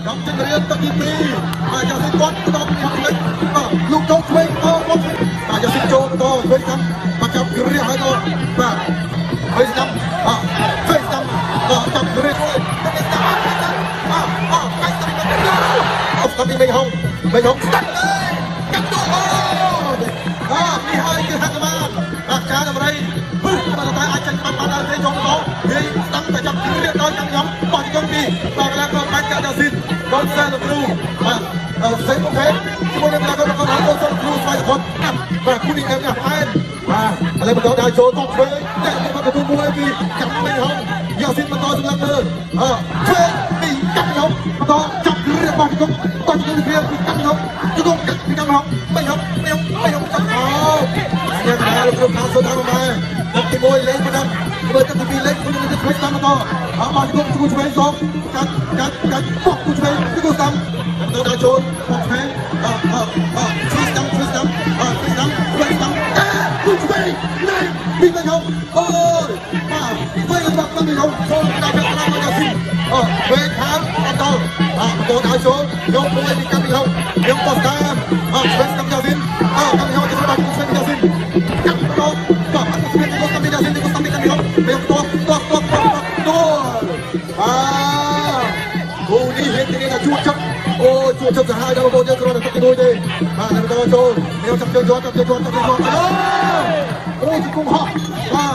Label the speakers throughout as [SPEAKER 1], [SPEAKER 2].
[SPEAKER 1] ដល់ចិនរៀនទឹកទី2បាទយ៉ាស៊ីនគាត់បន្តពីខាងលិចបាទលោកចូលឆ្វេងបន្តគាត់បាទយ៉ាស៊ីនចូលបន្តឆ្វេងស្ដាំបាទចាប់គ្រាហើយក៏បាទឆ្វេងស្ដាំបាទឆ្វេងស្ដាំបាទចាប់គ្រាមួយទៅស្ដាំបាទបាទកាច់ស្ដាំស្ដាំពីមេហងមេហងស្ដាំកាត់ទៅអូបាទនេះហើយគឺហនុមានបាទការតម្រៃបាទតែអាចចាញ់បាត់បានដល់ទេចូលបន្តនិយាយស្ដាំតែចាប់គ្រាដល់ចាំខ្ញុំបោះជង្គង់ពីបាទកន្លងក៏បាច់កាត់ដល់ស៊ីនដល់សែនលោកគ្រូបាទសេនអូខេជាមួយនឹងកន្លងក៏ដល់សូមគ្រូស្វ័យសុខបាទគូនេះអែមណាស់ផ្អែមបាទឥឡូវបន្តដល់ចូលតបឆ្វេងតែមកទទួលមួយពីចាំមេហងយ៉ាស៊ីនបន្តសម្រាប់មើលអឆ្វេងពីចាំហងបន្តចាប់គ្រាបោះជង្គង់បោះជង្គង់គ្រាពីចាំហងជង្គង់ពីចាំហងមេហងមេហងមេហងចាប់អូញ៉ាំដល់លោកគ្រូខាងសូតាមមកទឹកទី1លេងប៉ុណ្ណឹងធ្វើទឹកទី2លេងគុណនឹងឆ្វេងតាមបន្តអបោះជង្គង់ឆ្វេងសងកាច់កាច់កាច់បោះគូឆ្វេងគូស្ដាំបន្តដល់ចូលបោះឆ្វេងអអអឆ្វេងស្ដាំឆ្វេងស្ដាំអឆ្វេងស្ដាំឆ្វេងស្ដាំគូឆ្វេងណែពីវិញហងអូយបាទវិញបាក់ទៅហងចូលដល់ពាក់កណ្ដាលមកស៊ីអវេខាងអត់ដល់អបន្តដល់ចូលយកមួយពីកាំពីហងយកបោះស្ដាំអឆ្វេងស្ដាំយ៉ាស៊ីនអកាំពីហងទៅបាត់គូឆ្វេងយ៉ាស៊ីនកាត់បន្តបាទឆ្វេងគូស្ដាំយ៉ាស៊ីនគូស្ដាំពីកាំពីហងពេលតតតតតបាទគូនេះហេតុនេះថាជួបចិត្តអូជួបចិត្តសាហាវដល់បងប្អូនយើងគ្រាន់តែទឹកទី1ទេបាទតែបន្តចូលខ្ញុំចាប់ជើងជាប់ចាប់ជើងជាប់ចាប់ជើងជាប់អូជង្គង់ហោះបា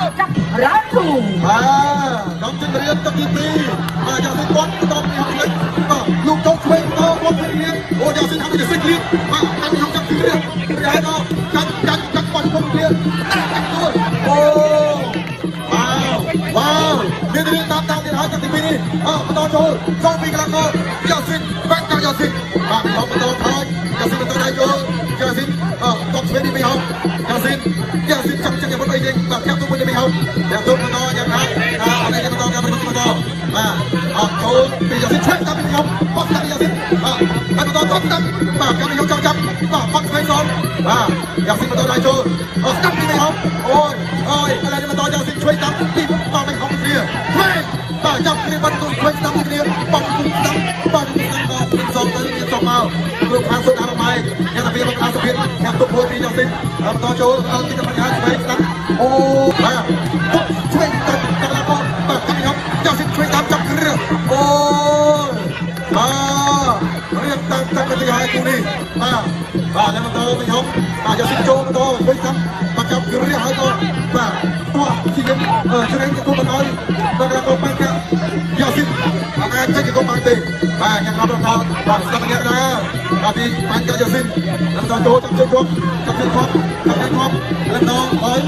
[SPEAKER 1] ទ
[SPEAKER 2] ចាប់រ៉ាធូ
[SPEAKER 1] បាទដល់ចិនរៀនទឹកទី2បាទយ៉ាស៊ីនគាត់បន្តពីហងលិចបាទលោកចូលឆ្វេងបន្តគាត់ពីរៀនអូយ៉ាស៊ីនហាក់ដូចជាសិចលៀនបាទកាន់ខ្ញុំចាប់ពីរៀនរៀនហើយដល់កាច់កាច់កាច់បាត់ជង្គង់លៀនកាច់ខ្លួនអូវ៉ាវវ៉ាវមានរៀនតាមតាមទៀតហើយទឹកទី2នេះអបន្តចូលចូលពីកន្លងកយ៉ាស៊ីនបាក់កាយ៉ាស៊ីនបាទបន្តថយយ៉ាស៊ីនបន្តដៃចូលយ៉ាស៊ីនអតបឆ្វេងពីហងយ៉ាស៊ីនយ៉ាស៊ីនចាំចាំយ៉ាងម៉េចអីបាទចាប់ទុំមួយពីហងយ៉ាទុំបន្តយ៉ាងណាអត់បន្តការបន្តបាទអត់ចូលពីយ៉ាស៊ីនឆ្វេងតាមពីហងបោះតាមយ៉ាស៊ីនបាទហើយបន្តតបតាមបាទកាពីហងចាំចាប់បាទបោះឆ្វេងសងបាទយ៉ាស៊ីនបន្តដៃចូលអស្ដាប់ពីហងអូយអូយឥឡូវនេះបន្តយ៉ាស៊ីនឆ្វេងតាមពីបាទពីហងគ្នាឆ្វេងបាទចាប់គ្នាបាត់ទុំឆ្វេងស្ដាប់គ្នាបោះទុំស្ដាប់បាទទុំស្ដាប់ក៏ទុំសងទៅមានសងមកគ្រូខាងសុទ្ធអារម្មណ៍អ្នកតាពីមកខាងសុភិតអ្នកទុំមួយពីយ៉ាស៊ីនបន្តចូលដល់ទីបញ្ហាឆ្វេងស្ដាប់អូបាទទុំឆ្វេងទៅកន្លងបាទកាពីហងយ៉ាស៊ីនឆ្វេងតាមចាប់គ្រាអូបាទរៀបតាមតាមទីហើយគូនេះបាទបាទแล้วបន្តពីហងបាទយ៉ាស៊ីនចូលបន្តឆ្វេងស្ដាប់បាទចាប់គ្រាហើយក៏បាទតោះជាជ្រែងទៅបន្តឲ្យដល់ក៏បាក់យ៉ាស៊ីនអត់អាចចេញក៏បានទេបាទញ៉ាំដល់ដល់បាទស្ដាប់ញ៉ាំដែរបាទពីបាញ់កាយ៉ាស៊ីនแล้วបន្តចូលចាប់ជើងជាប់ចាប់ជើងជាប់ចាប់ជើងជាប់แล้วបន្តហើយ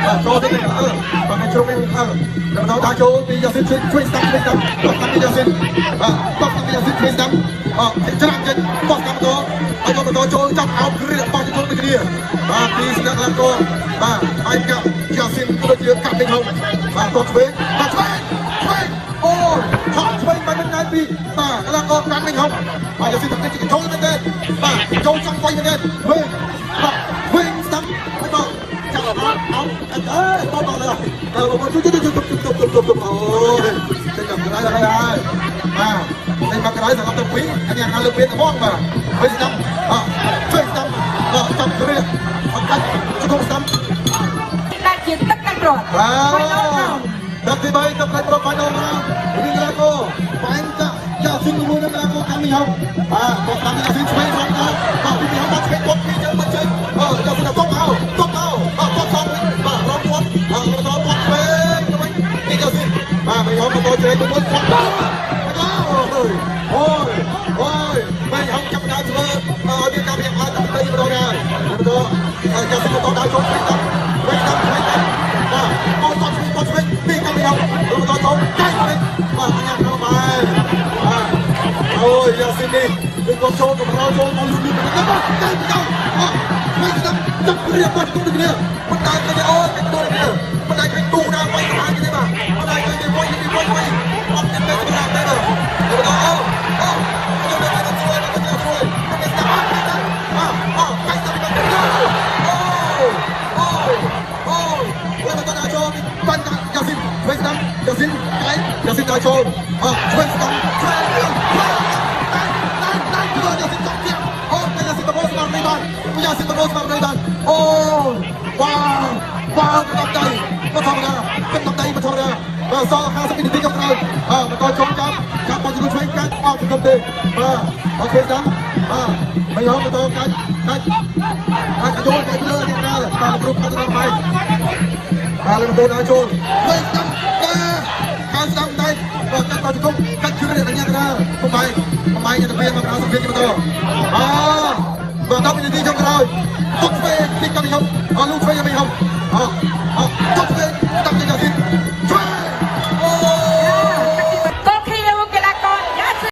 [SPEAKER 1] បាទចូលទៅអឺបាទជ្រុងនេះអឺแล้วបន្តដល់ចូលពីយ៉ាស៊ីនជួយស្ដាប់ជួយស្ដាប់តបពីយ៉ាស៊ីនបាទតបពីយ៉ាស៊ីនជួយស្ដាប់អច្រាំចេញបោះតាមបន្តហើយក៏បន្តចូលចាប់អោបគ្រាបោះជង្គង់ដូចគ្នាបាទពីស្នាក់ឡាកបាទហើយកាយ៉ាស៊ីនក៏ដូចជាកាត់វិញហងបាទតបឆ្វេងបាទឆ្វេងឆ្វេងអូឆក់ឆ្វេងបាញ់មិនណៃពីបាទកន្លងកកាត់វិញហងបាទយ៉ាស៊ីនតែចូលមែនទេបាទចូលចង់វាយមែនទេវិញបាទវិញស្ដាំហើយបាទចាប់អោបអោបអេតបដល់ហើយដល់ជួយជួយជួយជួយជួយអូចេញមកក្រៅហើយហើយបាទចេញមកក្រៅសម្រាប់ទៅពីអញខាងលើពីត្មងបាទវិញស្ដាំអជួយស្ដាំបាទចាប់គ្រាអត់កាច់ជង្គង់ស្ដាំ
[SPEAKER 2] ដែលជាទឹកកាច់ប្រត់
[SPEAKER 1] បាទទឹកទី3ទឹកកាច់ប្រត់ final round វិញឡាកូបាញ់ចាយ៉ាស៊ីនមួយនឹងឡាកូកាំមីហងបាទបោះតាមយ៉ាស៊ីនឆ្វេងផងដល់បាទពីហងបាទឆ្វេងគាត់ពីជើងមកជើងអយ៉ាស៊ីនតបអោតបអោតបសងបាទរំគាត់បន្តគាត់ឆ្វេងទៅវិញនេះយ៉ាស៊ីនបាទមីហងបន្តជ្រែកមួយគាត់បាទអូយអូយអូយមីហងចាប់ដើមធ្វើឲ្យមានការប្រញាប់ទៅទៅម្ដងហើយបន្តយ៉ាស៊ីនបន្តដើរចូលឆ្វេងតាមឆ្វេងតាមឆ្វេងតាមបាទអូតឆ្វេងតឆ្វេងពីកាំមីហងបន្តចូលចៃវិញបាទញ៉ាំក្នុងបាយបាទអូយយ៉ាស៊ីននេះគឺគាត់ចូលកម្រចូលមកលូនលូនទៅទៅទៅអវិញស្ដាប់ចាប់រៀបបាត់គុំដូចគ្នាមិនដែលឃើញអូយគេដូចគ្នាមិនដែលឃើញទូណាវាយសាហាវទេបាទមិនដែលឃើញគេវាយគេវាយវាយអត់មានពេលសម្រាប់ទេបាទអូអូខ្ញុំនៅតែជួយនៅតែជួយមិនស្ដាប់អត់ទេអអកាច់ទៅអូអូអូអូแล้วបន្តចូលបាញ់យ៉ាស៊ីនវិញស្ដាំយ៉ាស៊ីនកែយ៉ាស៊ីនដល់ចូលអវិញស្ដាំឆ្វេង យ៉ាសិបរោស្មារតីបាន អូវ៉ាវ៉ា កណ្ដាប់ដៃមិនធម្មតា កណ្ដាប់ដៃមិនធម្មតា។ បាទ សល់50វិនាទីចុងក្រោយ បាទ បន្តចូល ចាប់ចាប់បោះជំនួយឆ្វេងកាច់អត់សង្គមទេ បាទ អត់ឃើញស្ដាំ បាទ មិនហងបន្តកាច់កាច់ អាចចូលកាច់លើនេះណា បាទ គ្រប់កាច់ដល់បែក បាទ លើបន្តដល់ចូលវិញស្ដាំ បាទ ខាងស្ដាំដៃ បាទ កាច់ដល់ជង្គង់កាច់ជឿនេះញ៉ាំកណា បំបែកបំបែកទៅវាមកដល់សម្ភារបន្ត បាទ បាទ 10វិនាទីចុងក្រោយទុក